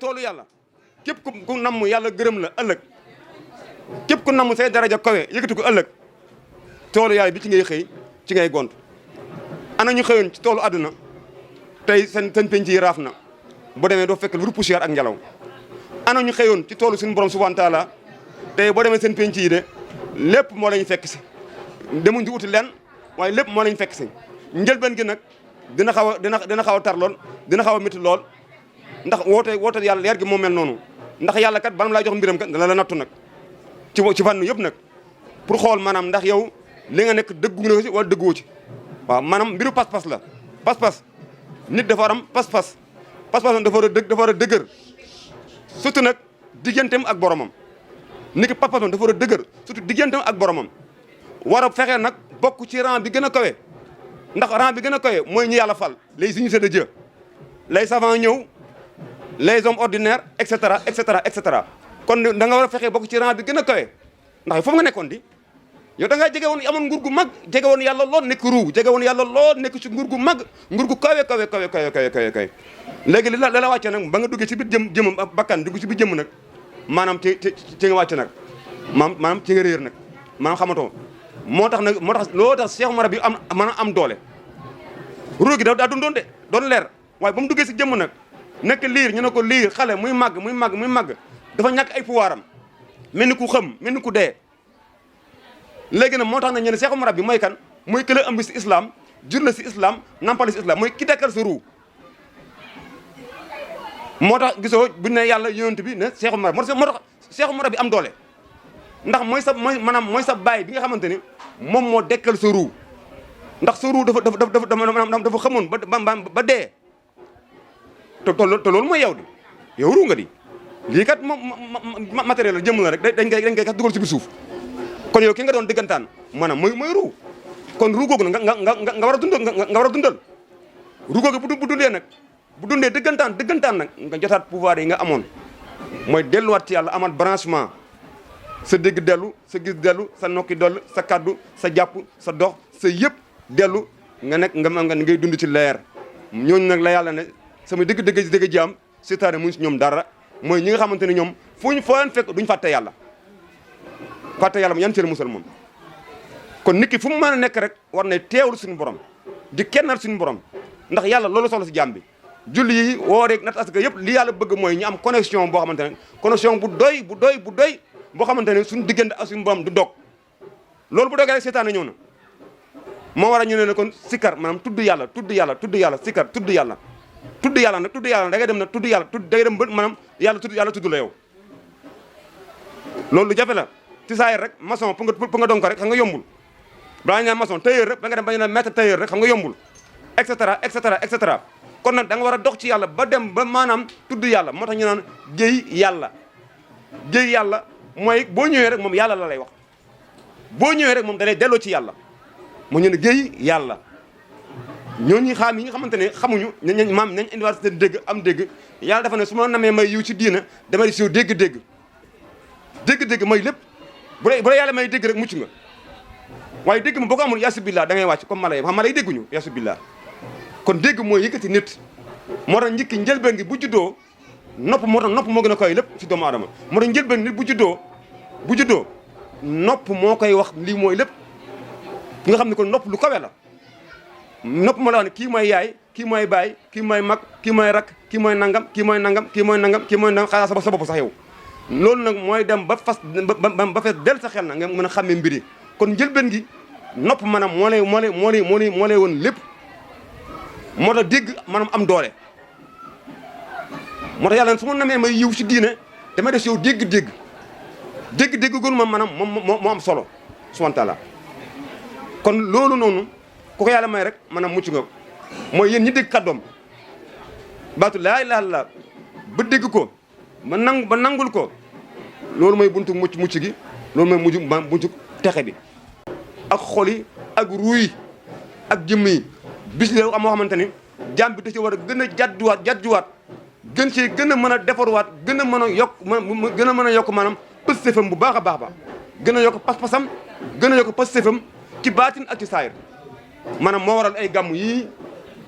toolu yàlla képp ku namm yàlla gërëm la ëllëg képp ku namm say daraja kawe yëkkati ko ëllëg toolu yàlla bi ci ngay xëy ci ngay gont ana ñu xëyoon ci toolu àdduna tey seen penc yi raaf na boo demee doo fekk lu dul poussière ak ngelaw ana ñu xëyoon ci toolu suñu borom subhanahu wa taala tey boo demee seen penc yi de lépp moo lañu fekk si demuñ di uti leen waaye lépp moo lañu fekk si njëlbeen gi nag dina xaw a tar lool dina xaw a métti lool ndax woote yàlla leer gi moo mel noonu ndax yàlla kat balam laa jox mbiram kat dana la nattu nag ci fànn yëpp nag pour xool maanaam ndax yow li nga nekk dëggu nga ci wala dëgguwoo ci waaw maanaam mbiru pas-pas la pas-pas nit dafa war am pas-pas dafa war a dëgër surtout nag digganteem ak boromam nit ki pas-pas dafa war a dëgër surtout digganteem ak boromam war a fexe nag bokk ci rang bi gën a kawe ndax rang bi gën a kawe mooy ñu yàlla fal les unités de Dieu les savants ñëw les hommes ordinaires et cetera et cetera et cetera kon da nga war a fexe bokk ci rang bi gën a kawe ndax foofu nga nekkoon di yow da ngaa jege woon amoon nguur gu mag jege woon yàlla lool nekk ruu jege woon yàlla lool nekk ci nguur gu mag nguur gu kawe léegi li la wàcce nag ba nga duggee ci biir jëmam bakkan dugg ci biir jëmm nag maanaam ci nga wàcc nag maanaam ci nga réer nag maanaam xamatoo moo tax loo tax Cheikh Oumar bi am doole ruu gi daa doon de doon leer waaye ba mu duggee si jëmm nag nekk liir ñu ne ko liir xale muy màgg dafa ñàkk ay pouvoiram mel ni ku xëm mel ni ku dee léegi nag moo tax na ñu ne Cheikh Oumar bi mooy kan mooy këla ëmb si islam jur la si islam nampal si islam mooy ki dekkal sa ruu moo tax gisoo bu ne yàlla yonent bi ne Cheikh Oumar moo tax Cheikh Oumar bi am doole ndax mooy sa baay bi nga xamante ni moom moo dekkal sa ruu ndax sa ruu dafa xamoon ba dee te loolu mooy yow di yow ruu nga di lii kat matériel la jëmm la rek dañ koy kat dugal ci biir suuf kon yow ki nga doon diggantaan maanaam mooy ruu kon ruu googu nag nga war a dundal nga war a dundal ruu googu bu dundee nag bu dundee dëggantaan nag nga jotaat pouvoir yi nga amoon mooy delluwaat ci yàlla amaat branchement sa dégg dellu sa gis dellu sa nokki dollu sa kaddu sa jàpp sa dox sa yëpp dellu nga nekk nga ngay dund ci leer ñooñu nag la yàlla ne sama dëgg jaam seytaane mu ngi si ñoom dara mooy ñi nga xamante ne ñoom foo leen fekk duñ fàtte yàlla mu yan ci la musal moom kon nit ki fu mu mën a nekk rek war na teewlu suñu borom di kennal suñu borom ndax yàlla loolu soxla si jaam bi julli yi wooreeg nat asaka yëpp li yàlla bëgg mooy ñu am connexion boo xamante ne connexion bu doy boo xamante ne suñu diggante ak suñu borom du dog loolu bu dogee rek seytaane ñëw na moo war a ñu ne kon sikkar maanaam tudd yàlla sikkar tudd yàlla nag da ngay dem nag tudd yàlla da ngay dem ba maanaam yàlla tudd la yow loolu lu jafe la ci saa rek maçon pour nga doon ko rek xam nga yombul balaa ñu naan maçon tailleur rek ba nga dem ba ñu naan maître tailleur rek xam nga yombul et cetera kon nag da nga war a dox ci yàlla ba dem ba maanaam tudd yàlla moo tax ñu naan géy yàlla mooy boo ñëwee rek moom yàlla la lay wax boo ñëwee rek moom da lay delloo ci yàlla moo ñu ne géy yàlla ñooñu xam yi nga xamante ne xamuñu nañ indiwaat seen dégg am dégg yàlla dafa ne su ma namee may yiw ci diina damay di siw dégg-dégg mooy lépp bu la yàlla may dégg rek mucc nga waaye dégg ma boo ko amul yasu billah da ngay wàcc comme mala yi xam mala yi dégguñu yasu billah kon dégg mooy yëkkati nit moo tax njëkki njëlbeen gi bu juddoo nopp moo gën a koy lépp ci doomu aadama moo tax njëlbeen nit bu juddoo nopp moo koy wax lii mooy lépp nga xam ne kon nopp lu kawe la nopp moo la wax ne kii mooy yaay kii mooy baay kii mooy mag kii mooy rak kii mooy nangam xaaral sa bopp sax yow loolu nag mooy dem ba fees del sa xel na nga mën a xàmmee mbiri kon njëlbeen gi nopp maanaam moo lay woon lépp moo tax dégg maanaam am doole moo tax yàlla su ma namee may yiw ci diine damay def si yow dégg gënu ma maanaam moo am solo subhanahu wa taala kon loolu noonu ku ko yàlla may rek maanaam mucc nga mooy yéen ñi dégg kàddoom baatu laa ilaaha illallaah ba dégg ko ba nangul ko loolu mooy buntu mucc gi loolu mooy buntu texe bi ak xol yi ak ruuy ak jëmm yi bis la am moo xamante ni jaam bi da ci war a gën a jadjuwaat gën ci gën a mën a defarwaat gën a mën a yokk maanaam pëstefam bu baax a baax gën a yokk pas-pasam gën a yokk pëstefam ci baatin ak ci saayir maanaam moo waral ay gàmm yii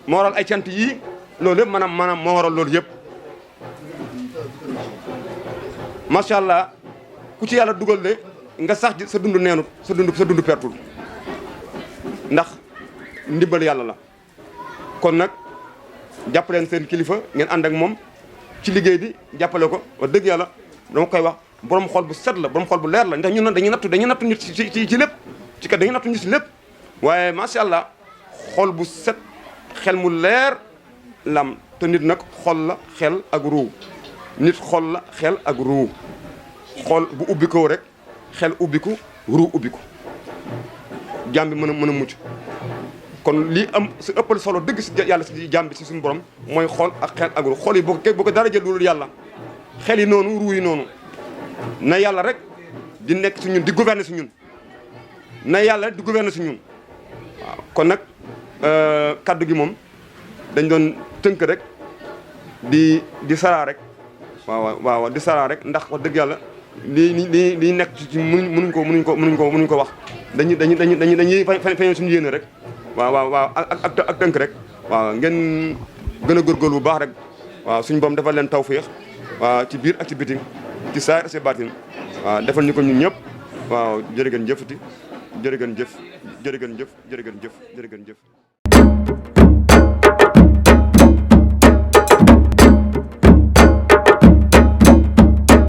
moo waral ay cant yii loolu yëpp maanaam moo waral loolu yëpp macha allah ku ci yàlla dugal de nga sax ji sa dund neenut sa dund pertul ndax ndimbal yàlla la. kon nag jàppaleen seen kilifa ngeen ànd ak moom ci liggéey bi jàppale ko wax dëgg yàlla dama koy wax borom xol bu set la borom xol bu leer la ndax ñun dañuy nattu nit ci lépp ci kat dañuy nattu nit ci lépp waaye macha allah xol bu set xel mu leer lam te nit nag xol la xel ak ruu nit xol la xel ak ruu xol bu ubbikoo rek xel ubbiku ruu ubbiku jaam bi mën a mucc kon lii am su ëppal solo dëgg si yàlla si jaam bi si suñu borom mooy xol ak xel ak ruu xol yi boo ko dara jël loolu yàlla xel yi noonu ruu yi noonu na yàlla rek di nekk si ñun di gouverner si ñun na yàlla di gouverner si ñun waaw kon nag kaddu gi moom dañ doon tënk rek di saraa rek waaw di saraa rek ndax wax dëgg yàlla lii nekk ci mënuñ ko wax dañuy feeñal suñu yéene rek waaw ak tënk rek waaw ngeen gën a góorgóorlu bu baax rek waaw suñu borom defal leen tawféex waaw ci biir ak ci bitim ci saar ak ci baatin waaw defal ñu ko ñun ñëpp waaw jërë ngeen jëfati jërë ngeen jëf